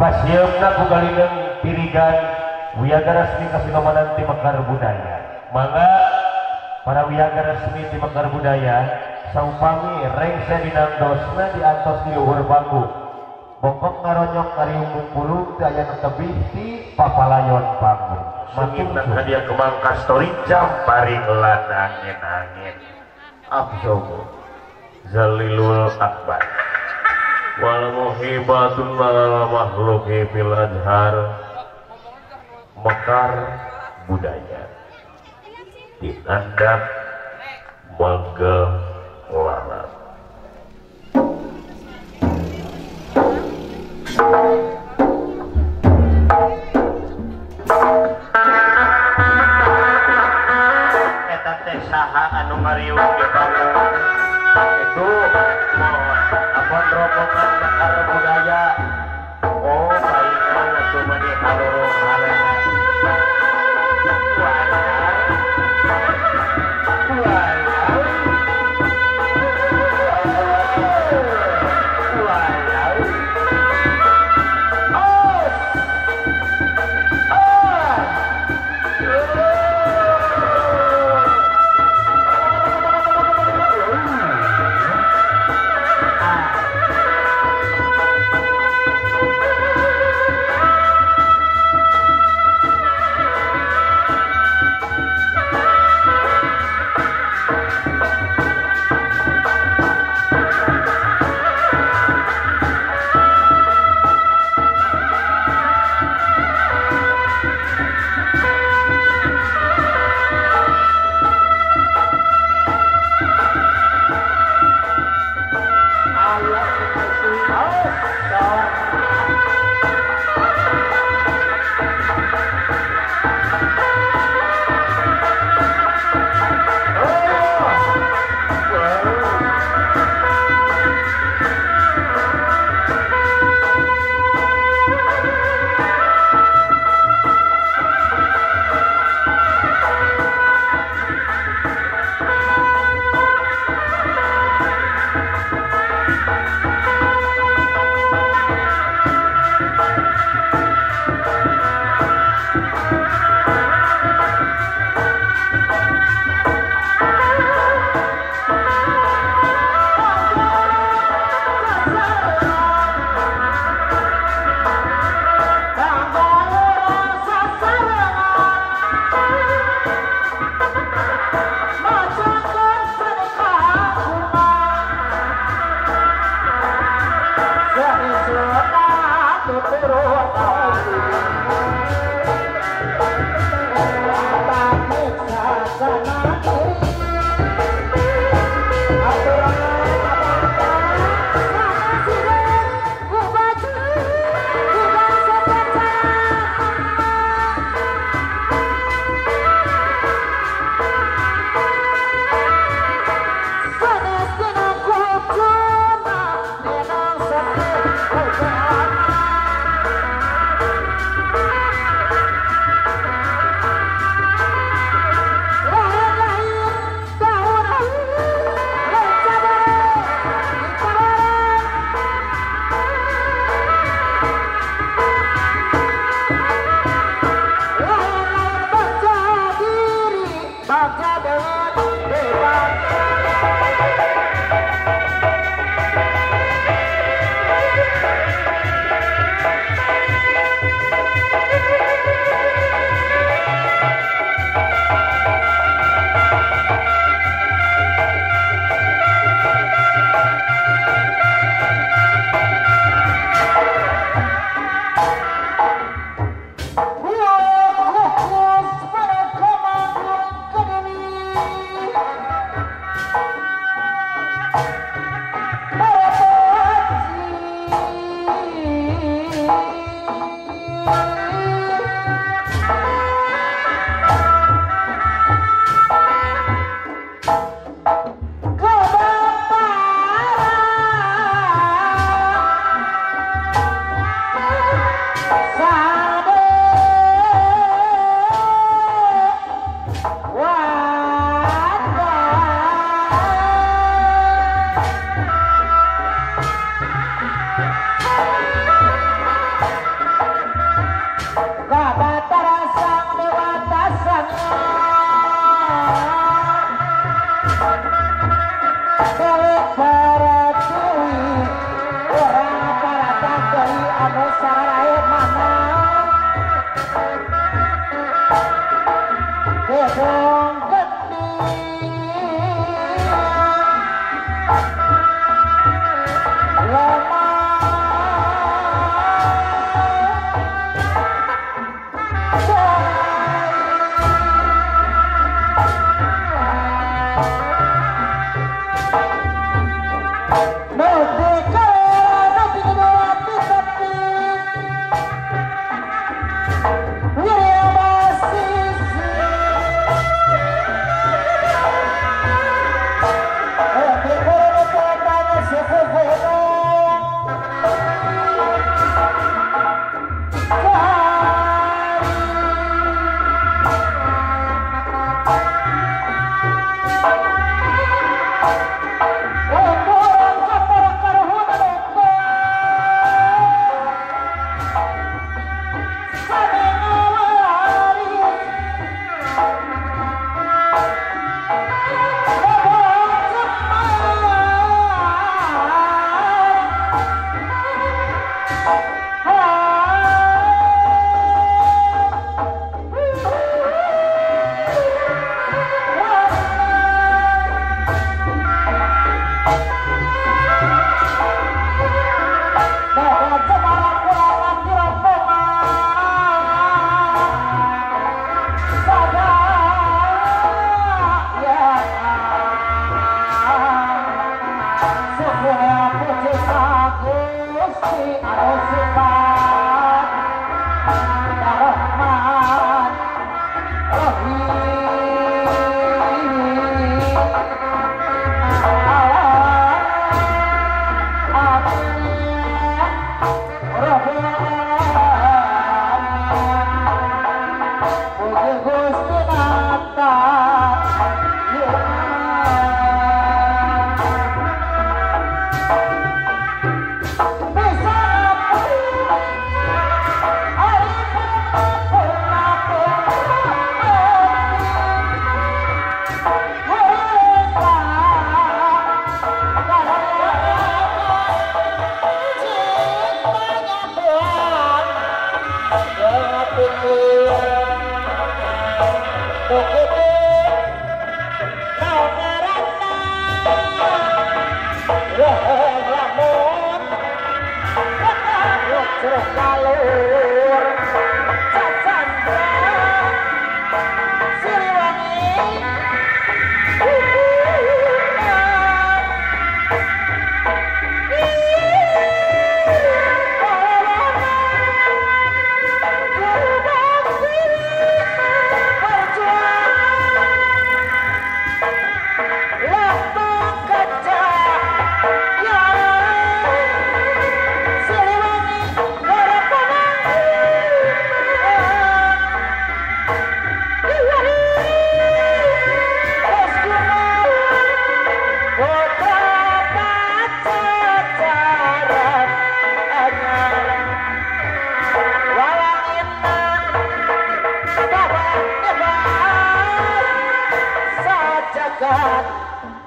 Dipasieumna ku galineung pirigan wiyaga resmi kasinomanan ti Mekar Budaya. Mangga para wiyaga resmi ti Mekar Budaya saupami rengse dinangdosna diantos di luhur panggung. Bongkok ngaronyok ngariung pulung teu aya nu tebih ti papalayon panggung. Makin hadiah kemang kastori jamparing lan angin-angin. Absobo Zalilul Akbar wal muhibatun lal makhluki fil azhar. Mekar Budaya dinandak magelaran. Eta teh saha anu ngariung di panggung itu mohon apon rombongan Mekar Budaya. Oh saingan atuh mani halurung halengan.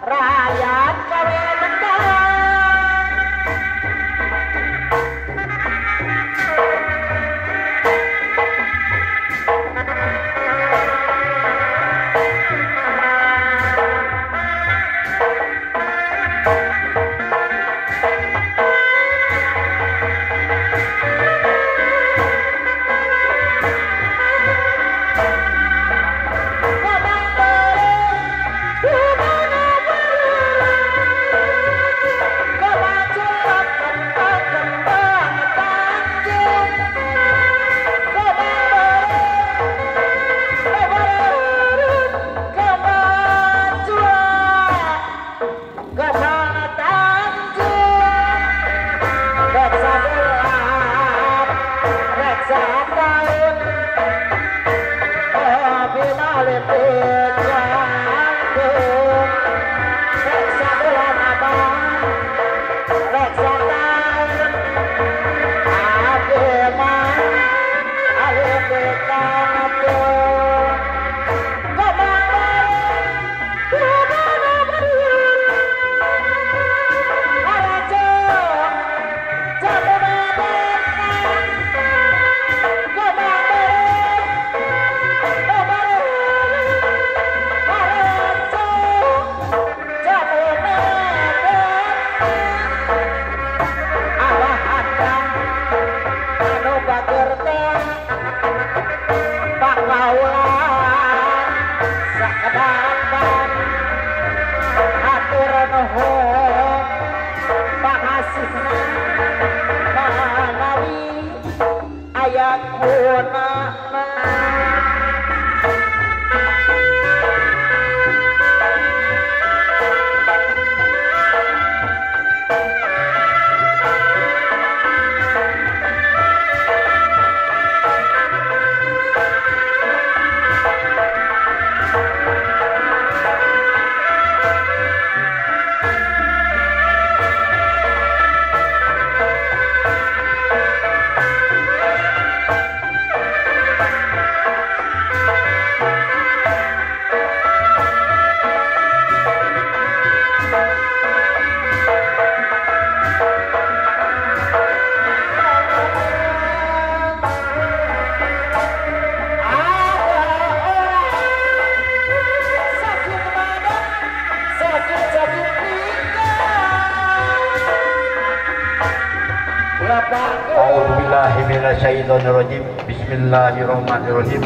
Rakyat gawe mendang. A'udzubillahi minasyaitonirrajim. Bismillahirrahmanirrahim.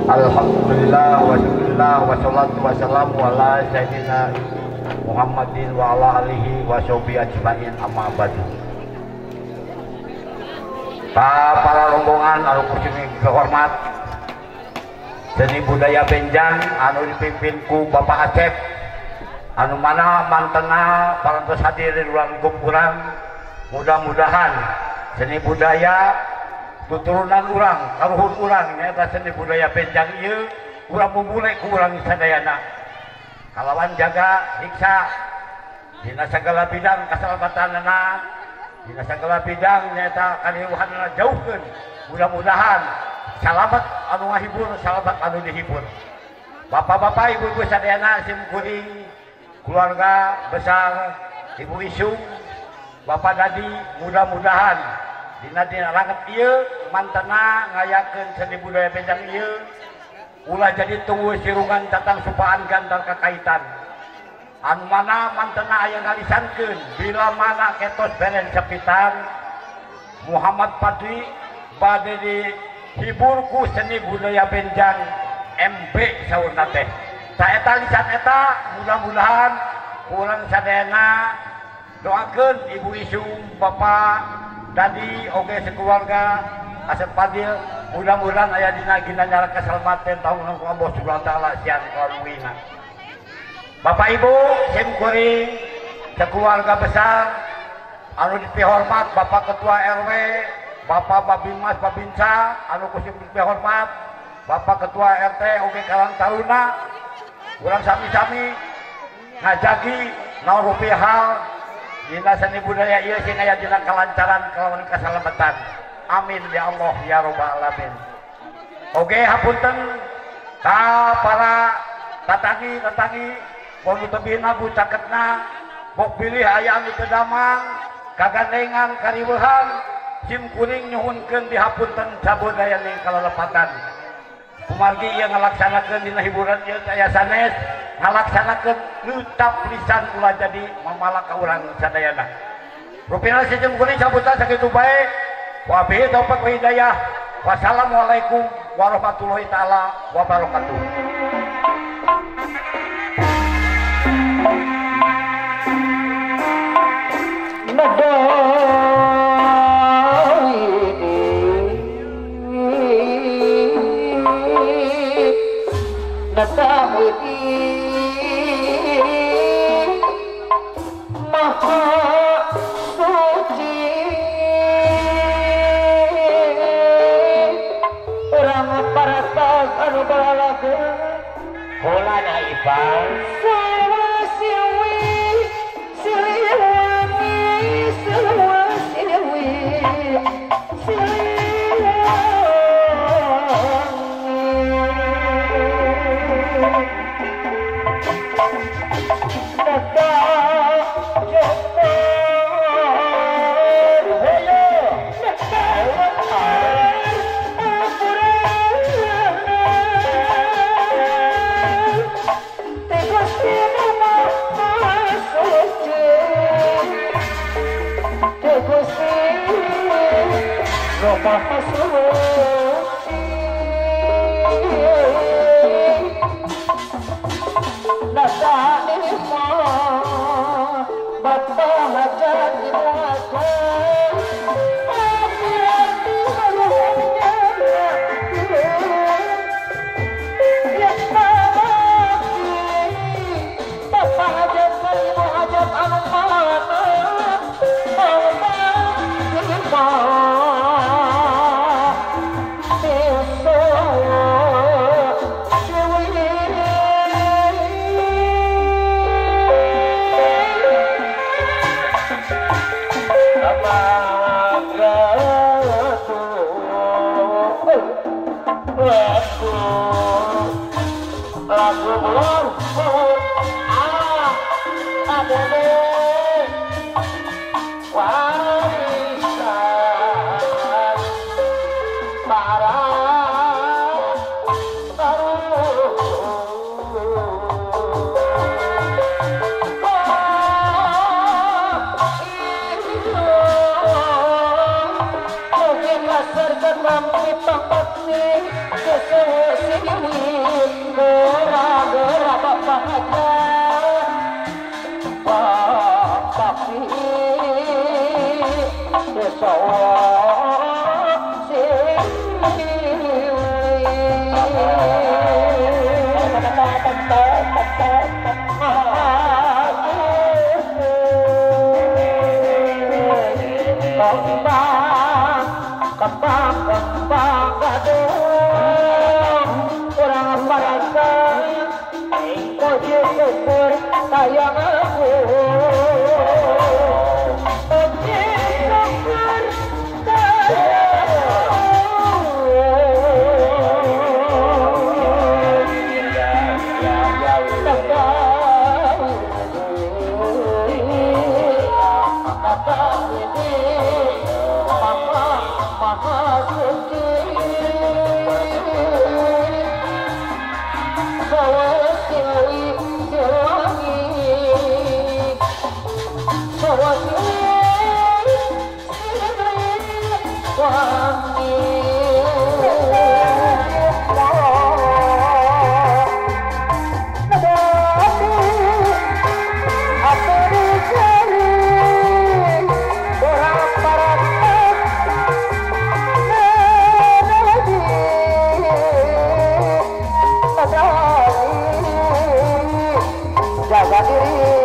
Alhamdulillah wa syukurillah wa salatu wa salamu ala sayyidina Muhammadin wa ala alihi wa sahbihi ajmain amma ba'du. Para rombongan anu kuring kehormat seni budaya Benjang anu dipimpin ku Bapak Acep anu mana mantena parantos hadir di ruang lingkup urang, mudah-mudahan seni budaya tuturunan urang karuhun urang nyaeta seni budaya Benjang ieu urang mumule ku urang sadayana kalawan jaga hiksa dina sagala bidang kasalamatanana dina sagala bidang nyaeta kaniruhanana jauhkeun, mudah-mudahan salamet anu ngahibur salamet anu dihibur. Bapak-bapak ibu-ibu sadayana sim kuring keluarga besar Ibu Isung Bapak Dadi, mudah-mudahan dina dina ranget ieu mantena ngayakeun seni budaya Benjang ieu ulah jadi tunggu sirungan datang supaan gantar kakaitan anu mana mantena aya ngalisankeun bila mana ketos beren sepitan Muhammad Fadli bade dihibur ku seni budaya Benjang MB saurna teh. Saeta lisan eta mudah-mudahan urang sadayana doakeun Ibu Isung Bapak Dadi oge sekeluarga Asep Fadil mudah-mudahan aya dina ginanjar keselamatan tahunan ku Allah Subhanahu wa taala siang kaluwina. Bapak Ibu sim kuring sekeluarga besar anu dipihormat Bapak Ketua RW, Bapak Babinmas Babinsa anu kusim dipihormat Bapak Ketua RT oge Karang Taruna urang sami-sami ngajagi naon rupi hal dina seni budaya ieu sing aya dina kalancaran kalawan kasalamatan. Amin ya Allah ya robbal alamin. Oge hapunten ka para tatangi-tatangi mun tebihna bu caketna bok bilih aya anu teu damang kagandengan kariweuhan sim kuring nyuhunkeun dihapunten sabudayaning kalalepatan. Kumargi ieu ngalaksanakeun dina hiburan ieu aya sanes ngalaksanakeun ngucap lisan ulah jadi mamalak ka urang sadayana. Rupina sejeng kuring sambutan sakitu bae. Wabillahi taufik wal hidayah. Wassalamualaikum warahmatullahi taala wabarakatuh. Maha suci orang paratas anu balalakeun kolana ipang sawa siwi siliwangi sawa siwi Oh. Kembang kembang kembang gadung orang parasa puji syukur sayang aku puji syukur sayang maha suci jaga diri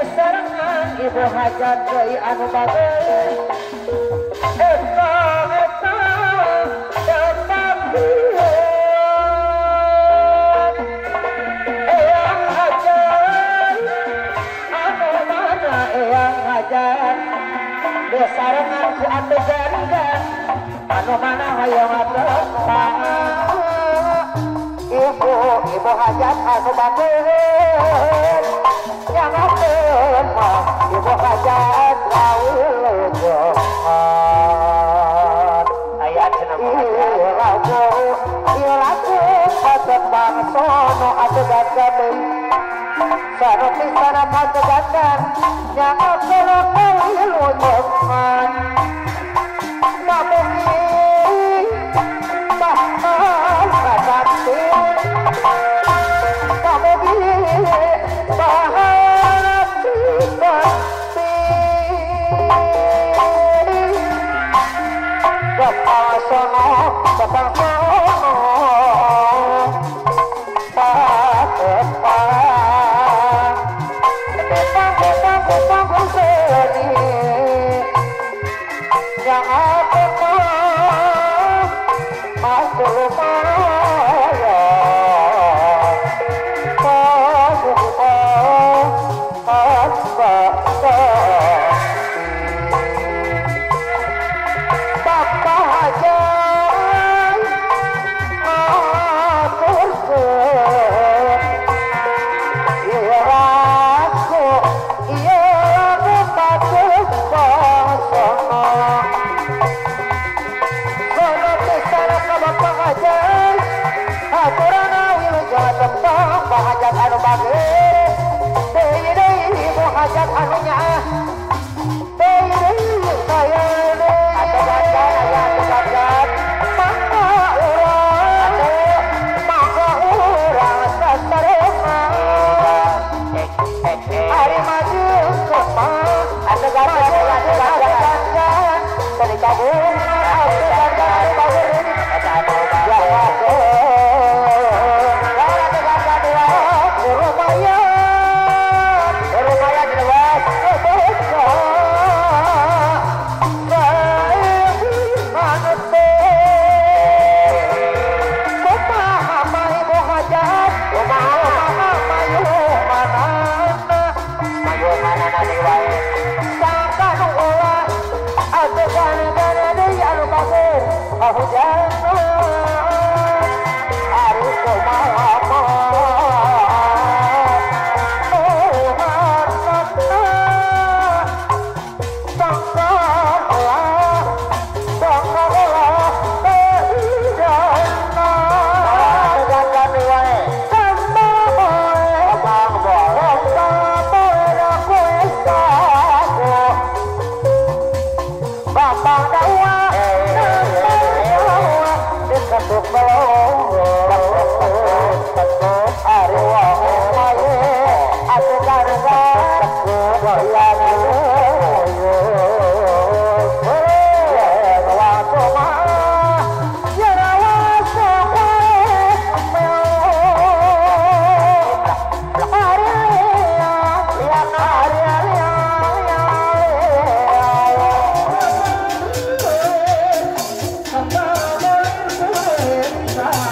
Disarengan ibu hajat deui anu bageus eta eta tetap eyang hajat anu mana eyang hajat disarengan ku atuh garigan anu mana hayang atepang ibu ibu hajat anu bageus yang atepang ibu hajat kawilujengan aya cenah ieu lagu patepang sono atuh gandan sono pisan atuh gandan yang atepang kawilujengan mamuhi bahkan kasati mamuhi bahkan kasati Bapak sono Bapak sono Bapak Bapak Bapak seni yang apa aku lumayan Bapak hajat aturkeun ieu lagu patepang sono sono pisan ka Bapak hajat aturana wilujeng tepang hajat anu bageus deui deui ibu hajat anu nyaah deui deui saya deui mangga urang sasarengan ari maju kemah atuh gandan tadi kabur atuh gandan bageus Bye.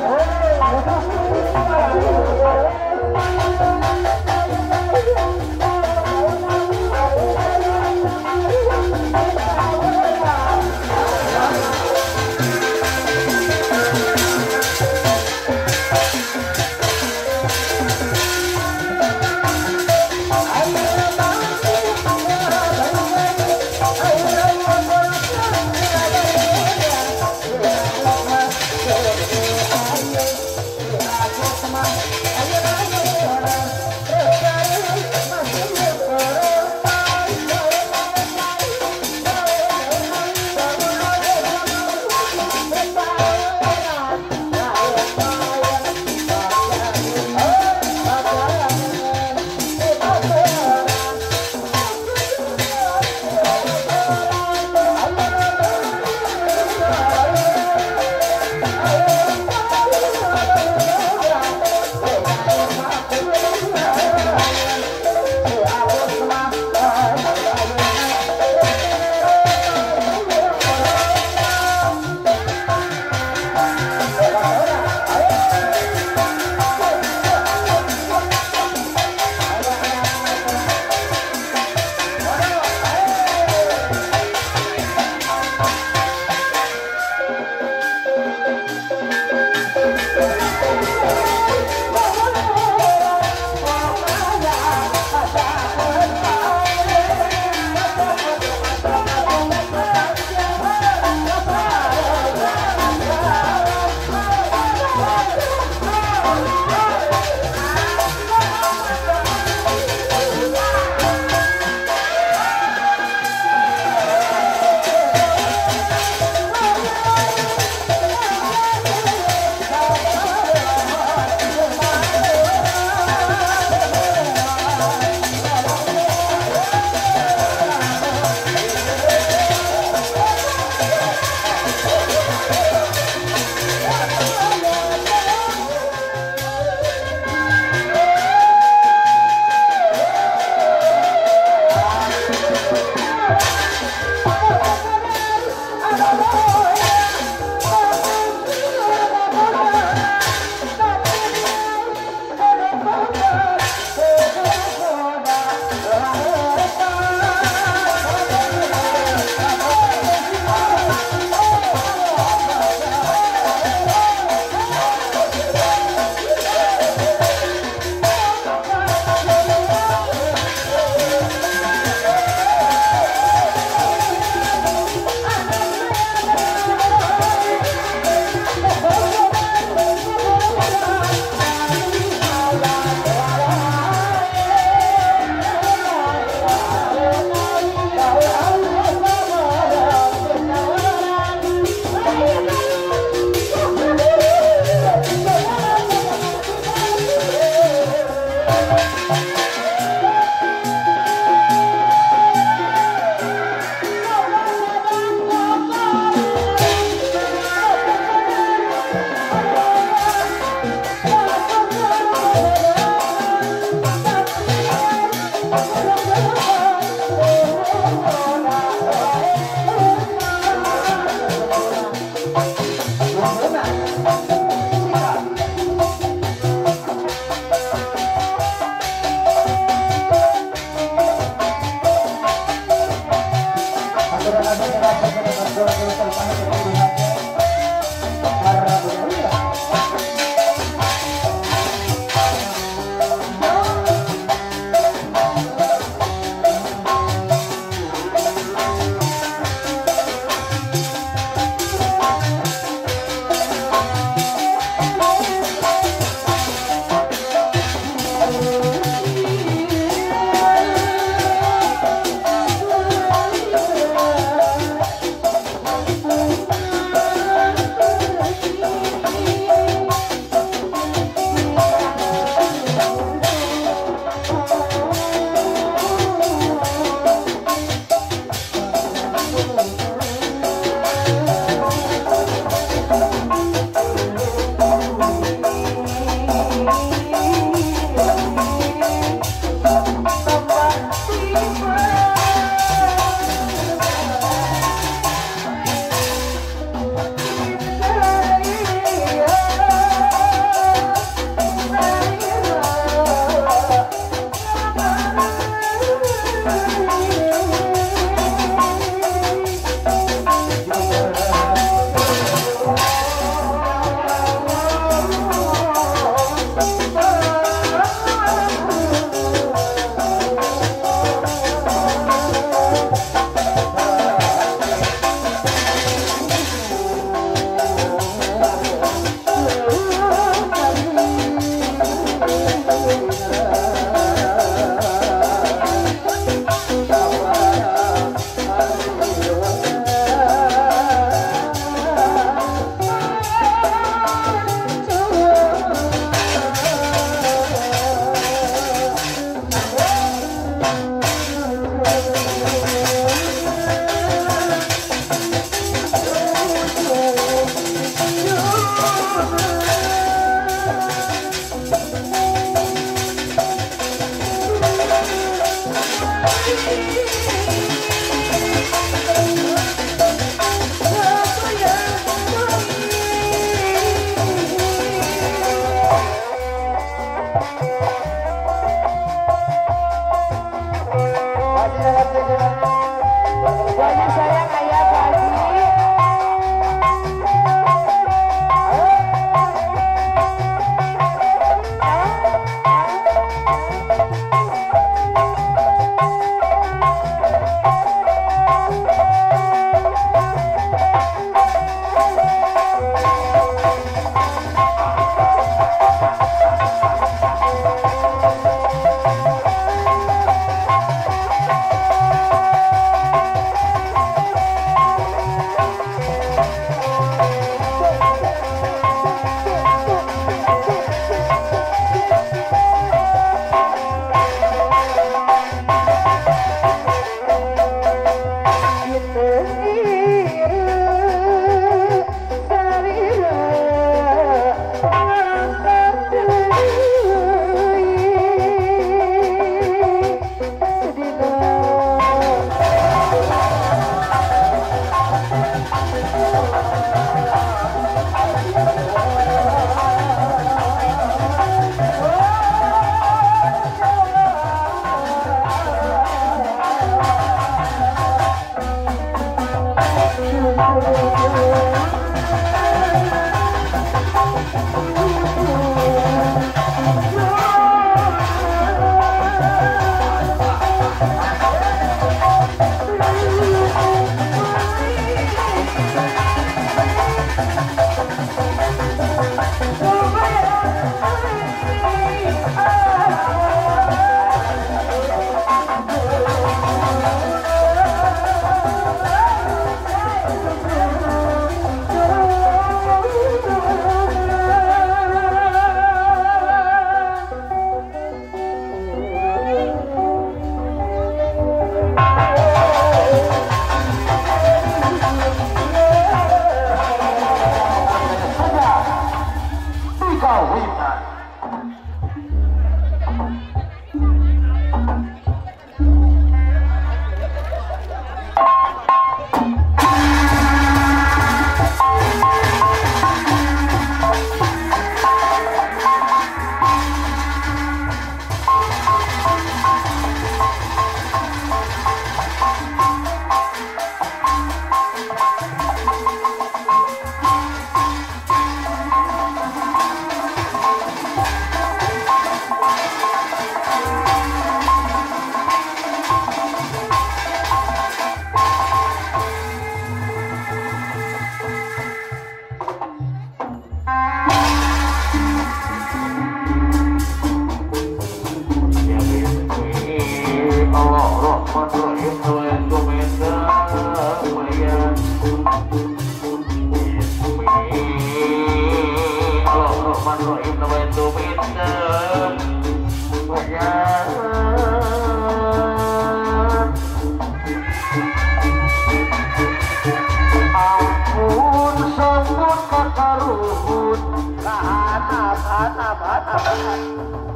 Oh,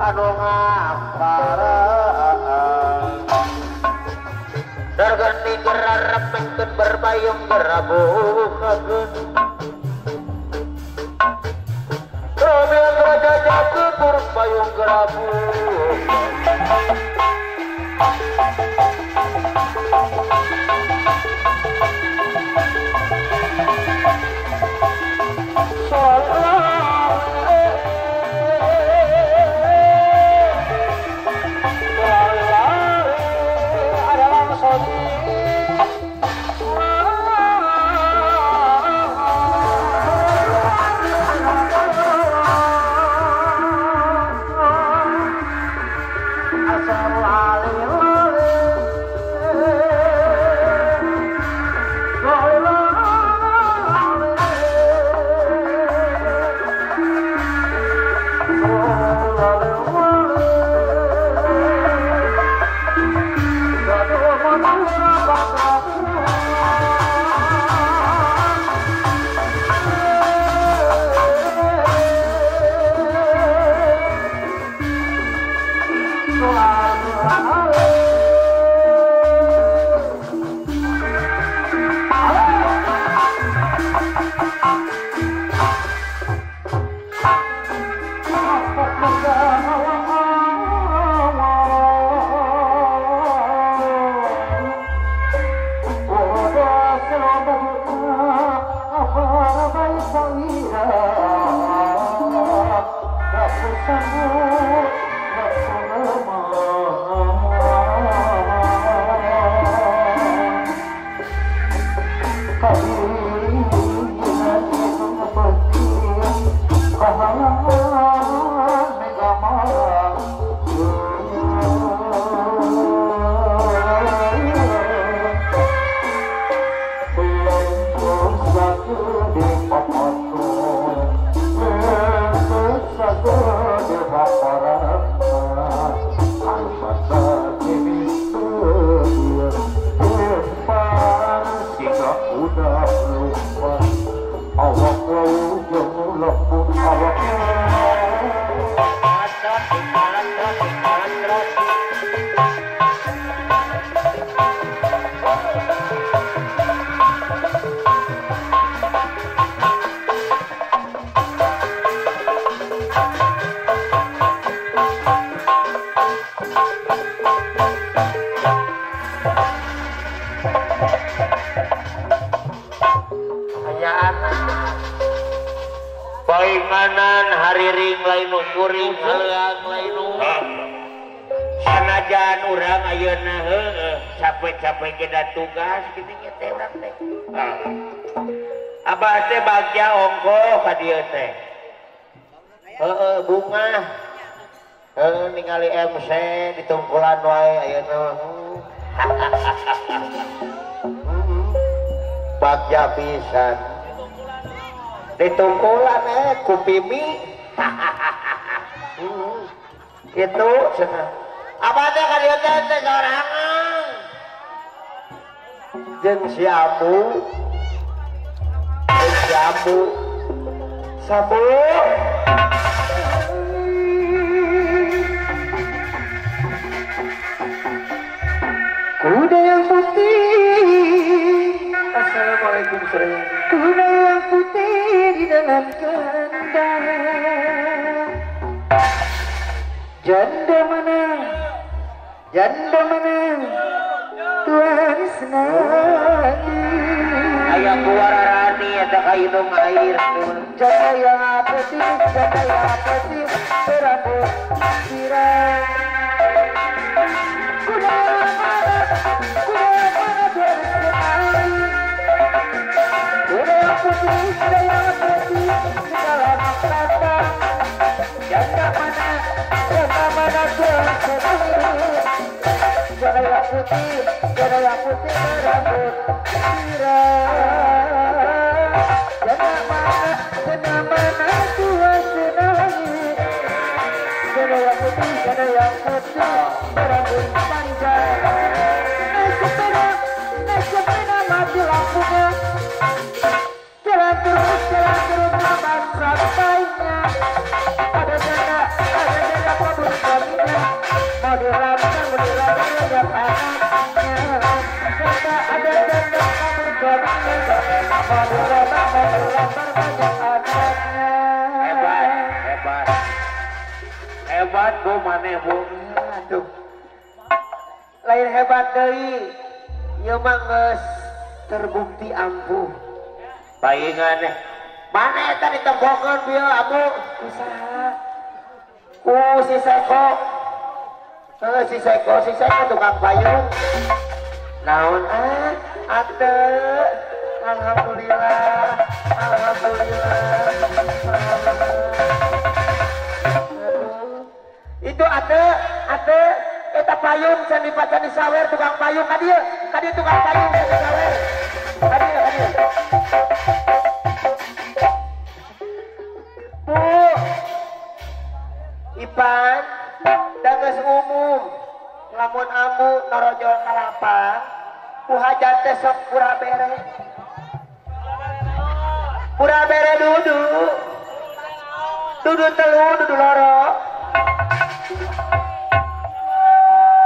Anu ngaparaan dargani gerarepengkeun berbayung gerabukakeun Romian raja jakeun berbayung gerabu. Painganan hariring lain kuring haleang lain sanajan urang ayeuna heueuh capek-capek ge tugas kitu nya teh urang teh. Abah teh bagja ongkoh ka dieu teh. Heueuh bungah. Heueuh ningali MC ditungkulan wae ayeuna. Bagja pisan. Ditungkulan kupimi. Gitu cenah. Abah teh ka dieu teh sorangan. Jeung si Ambu. Jeung si Ambu. Sabu. Kuda yang putih. Assalamualaikum sayang. Kuda yang putih di dalam kandang. Janda mana? Janda mana? Tuan senangi. Ayah kuwararani eta ka hidung air. Janda yang putih, janda yang putih, berambut pirang. Kuda mana? Kuda mana Tuan senangi? Kuda yang putih, kuda yang putih di dalam kandang. Janda mana? Janda mana Tuan senangi? Janda yang putih, janda yang putih berambut pirang. Janda mana tua senangi. Janda yang putih berambut panjang. Naik sepeda mati lampunya. Jalan terus lambat sampainya. Ada janda kabur suaminya. Mau dilamar banyak anaknya. Ada janda kabur suaminya. Mau dilamar banyak anaknya. Hebat. Hebat bu, maneh bu. Aduh. Lain hebat deui. Ieu mah geus terbukti ampuh. Paingan mana eta ditempokeun bieu abu? Ku saha? Ku si Seko. Heuh si Seko tukang payung. Naon ah? Ate. Alhamdulillah. Alhamdulillah. Aduh. Itu ate eta payung can dipacani sawer tukang payung ka dieu tukang payung can disawer. Ka dieu. Bu Ipan da geus umum lamun ambu norojol kalapa ku hajat teh sok pura bere dudu dudu telu dudu loro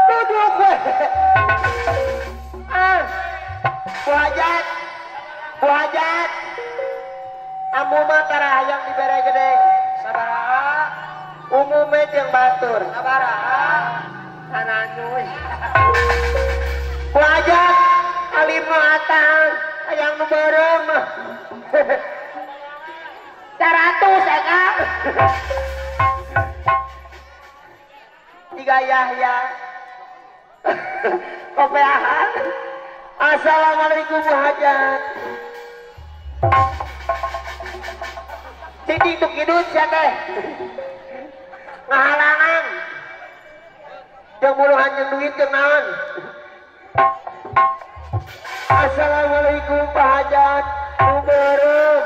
dudu gue ah bu hajat ambu mah tara hayang dibere gede sabaraha umume jeung batur sabaraha sananyuy bu hajat alim nu atang hayang nu beureum 100 eka tiga Yahya kopeahan. Assalamualaikum Bu Hajat. Cicing tuk hidut sia teh ngahalangan jeung muluhan jeung duit jeung naon. Assalamualaikum Pak Hajat. Nu beureum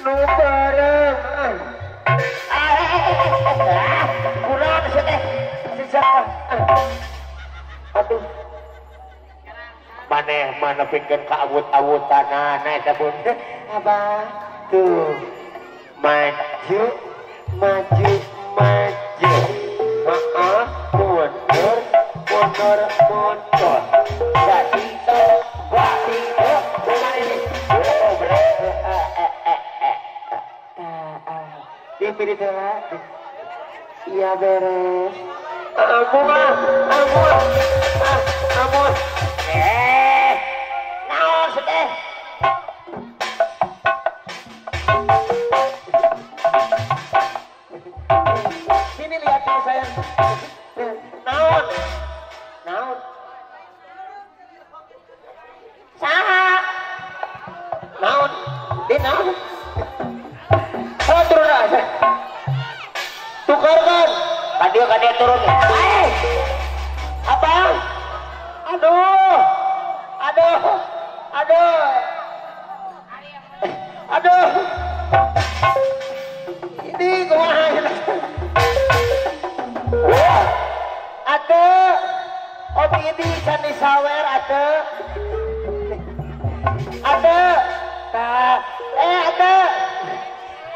nu beureum kurang sia teh sisa. Aduh maneh mah nepikeun ka awut-awutanana eta pun abah tuh maju maju maju maaf mundur mundur mundur jadi bati dipilih lah. Iya beres. Ampun ampun ampun naon teh sini lihatin sayang. Naon naon saha naon di naon. Oh turun aja tukarkan kadia turun. Abang aduh aduh aduh aduh ini kumaha ate opi ini can disawer ate ate ta ate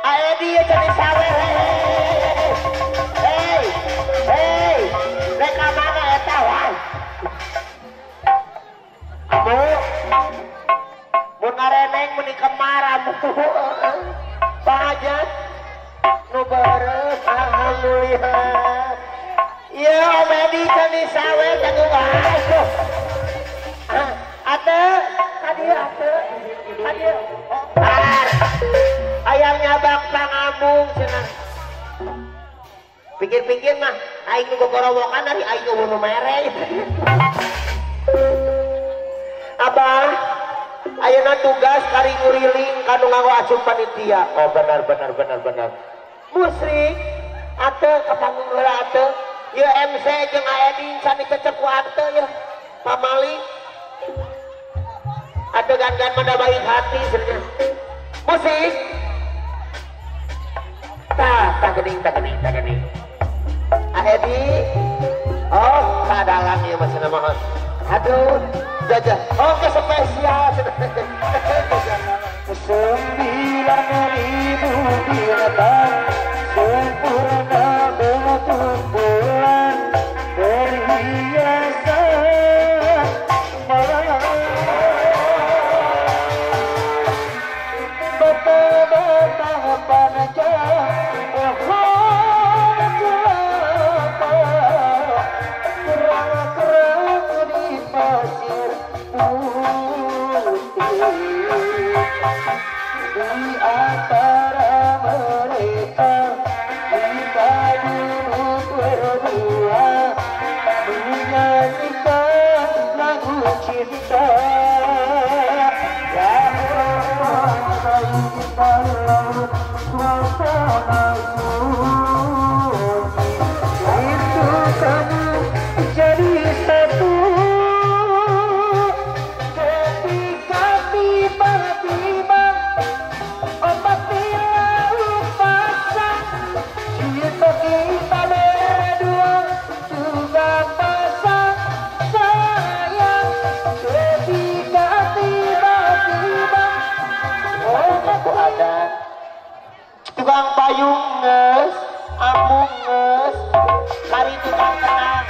aedi can disawer. Hei hei rek ka mana eta wah amu mun ngareneng meni kemar amu Pak Hajat nu beureum alhamdulillah. Iya Om Edi can disawer jagung asuh ate kadieu ate kadieu ayang nyabak pangambung cenah. Pikir-pikir mah aing nu gogorowokan dari aing nu mere. Abah ayeuna tugas kari nguriling kanu nganggo asup panitia. Oh benar benar benar benar. Musrik ate ka panggung heula ate. Ieu MC jeung Aedi can dikecep ku ate ya. Pamali adegan-gan mana baik hati sebenarnya. Musik. Tah, tah gening, tah gening, tah gening. Edi, oh, kadalang ya masih nama. Aduh, jajah. Oke, spesial. 9.000 binatang sempurna berkumpulan berhiasan malam. Bata-bata panjang pohon kelapa kerang-kerang di pasir putih. Di antara mereka kita duduk berdua menyanyikan lagu cinta. Ya Allah, dalam suasana sunyi itu kamu jadi satu. Ketika tiba-tiba ombak di laut pasang, cinta kita berdua juga pasang sayang. Ketika tiba-tiba ombak ada tukang payung nges, ambung nges, kari tukang kenang.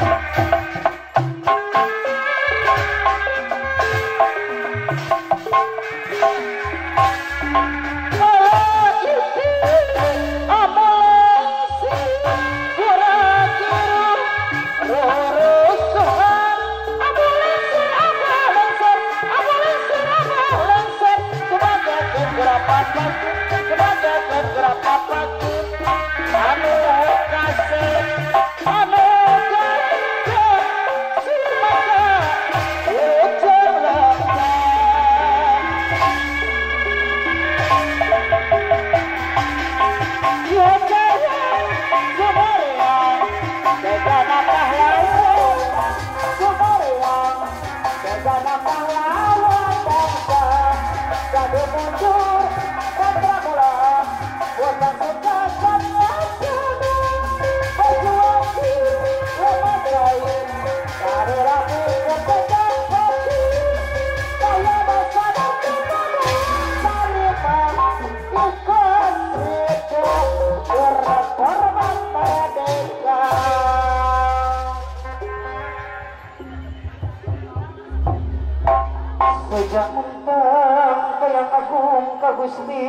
Sejak mentang kayang agung ka Gusti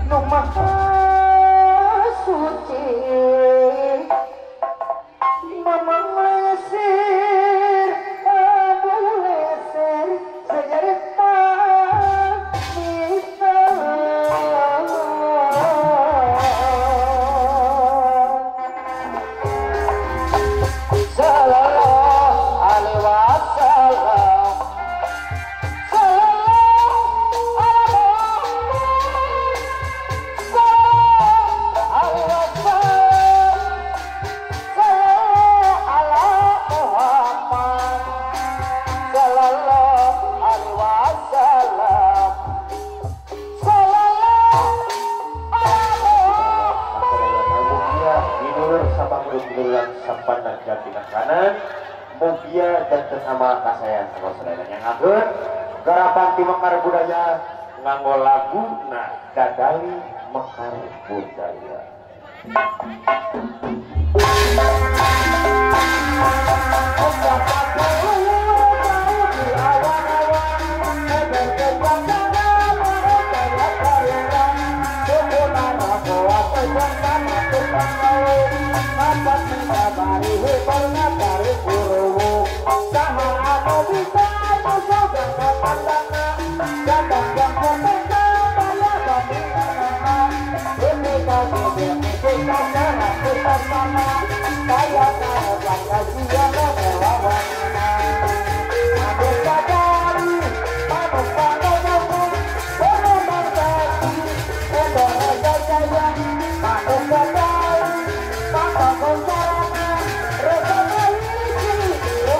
nu Maha Suci, mamang lesir abu leser sejarita bisa. Sallallahu alaihi wasallam. Kanan mugia dan sesama kasayan sama saudara yang akhir garapan ti Mekar Budaya nganggo lagu nah dadali Mekar Budaya.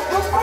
Papa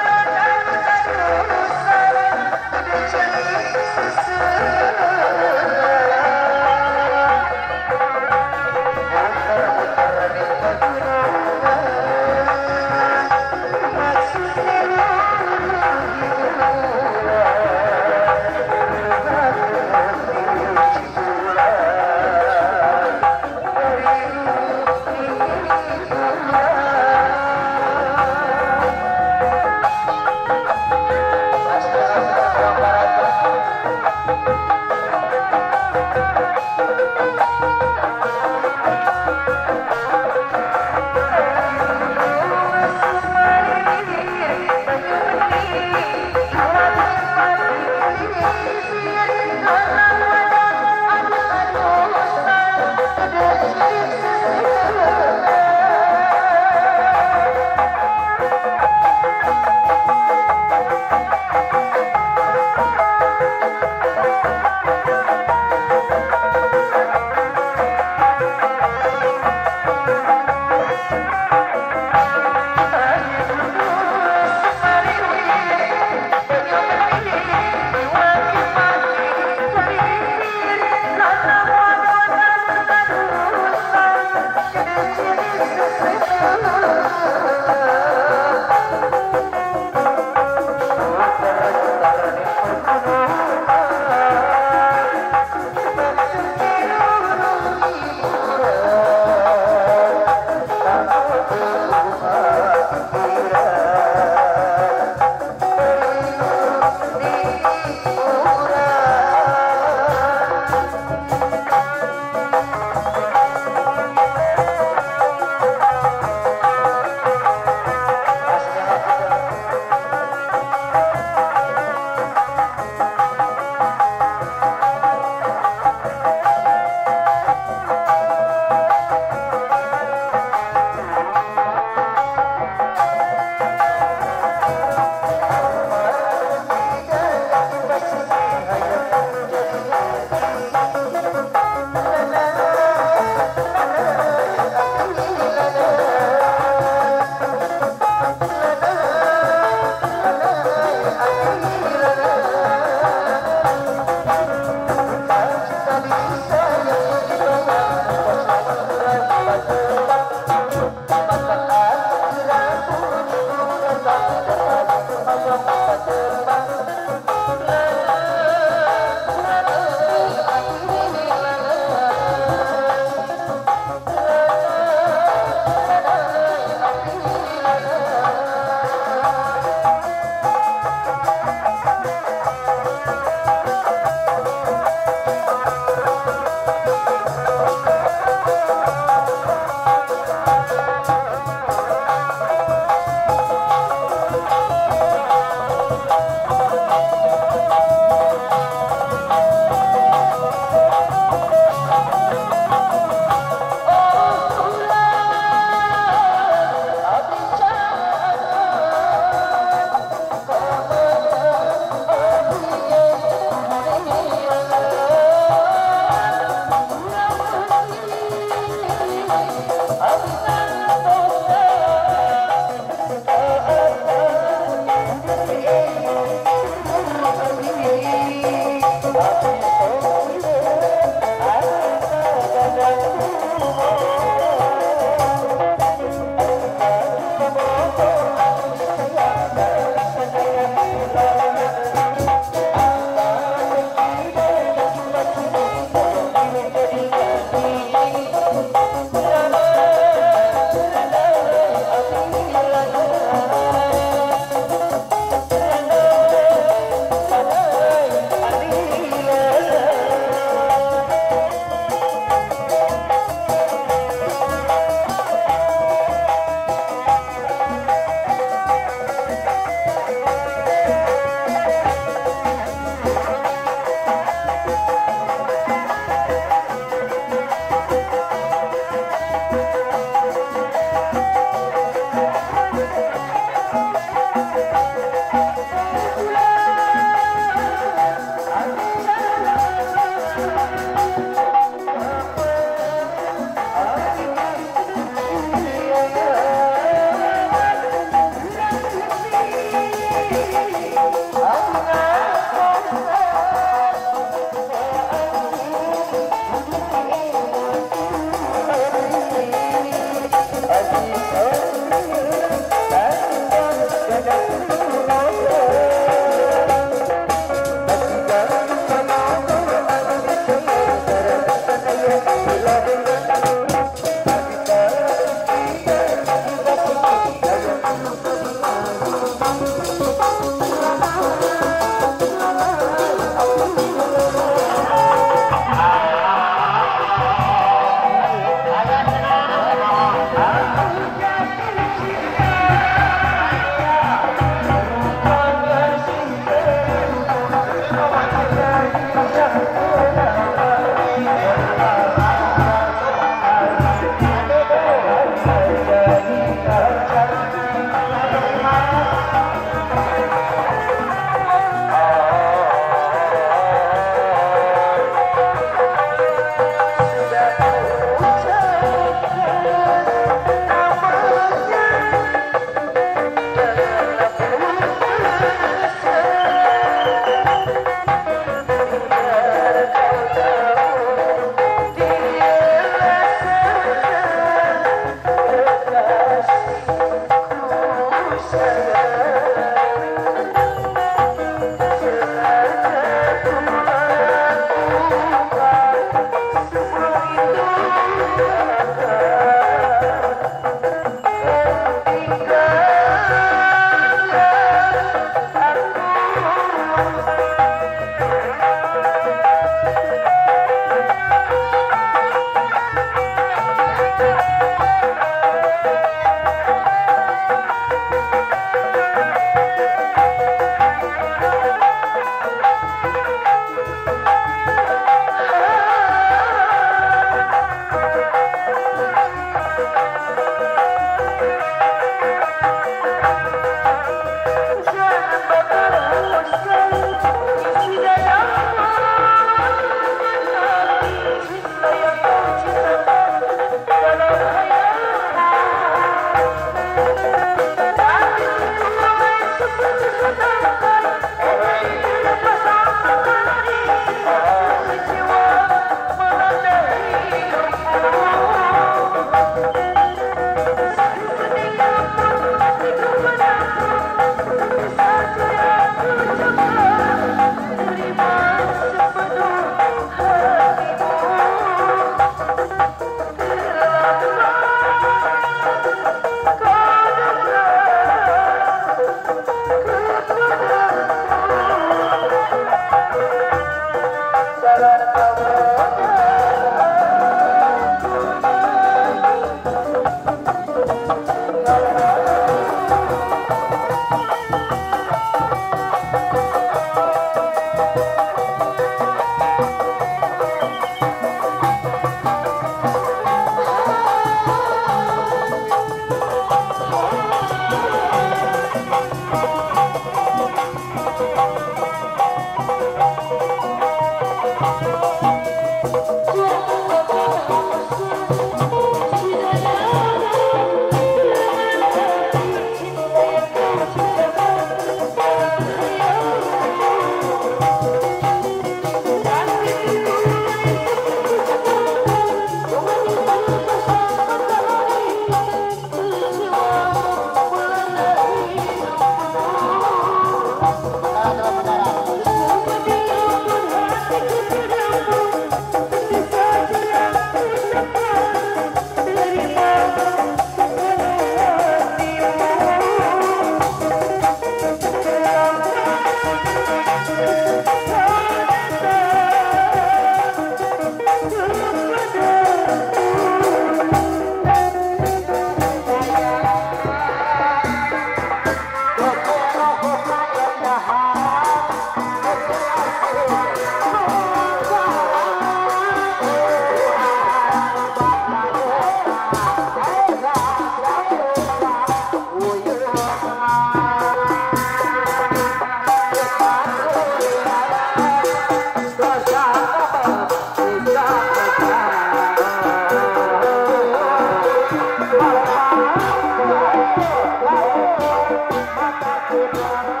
Mata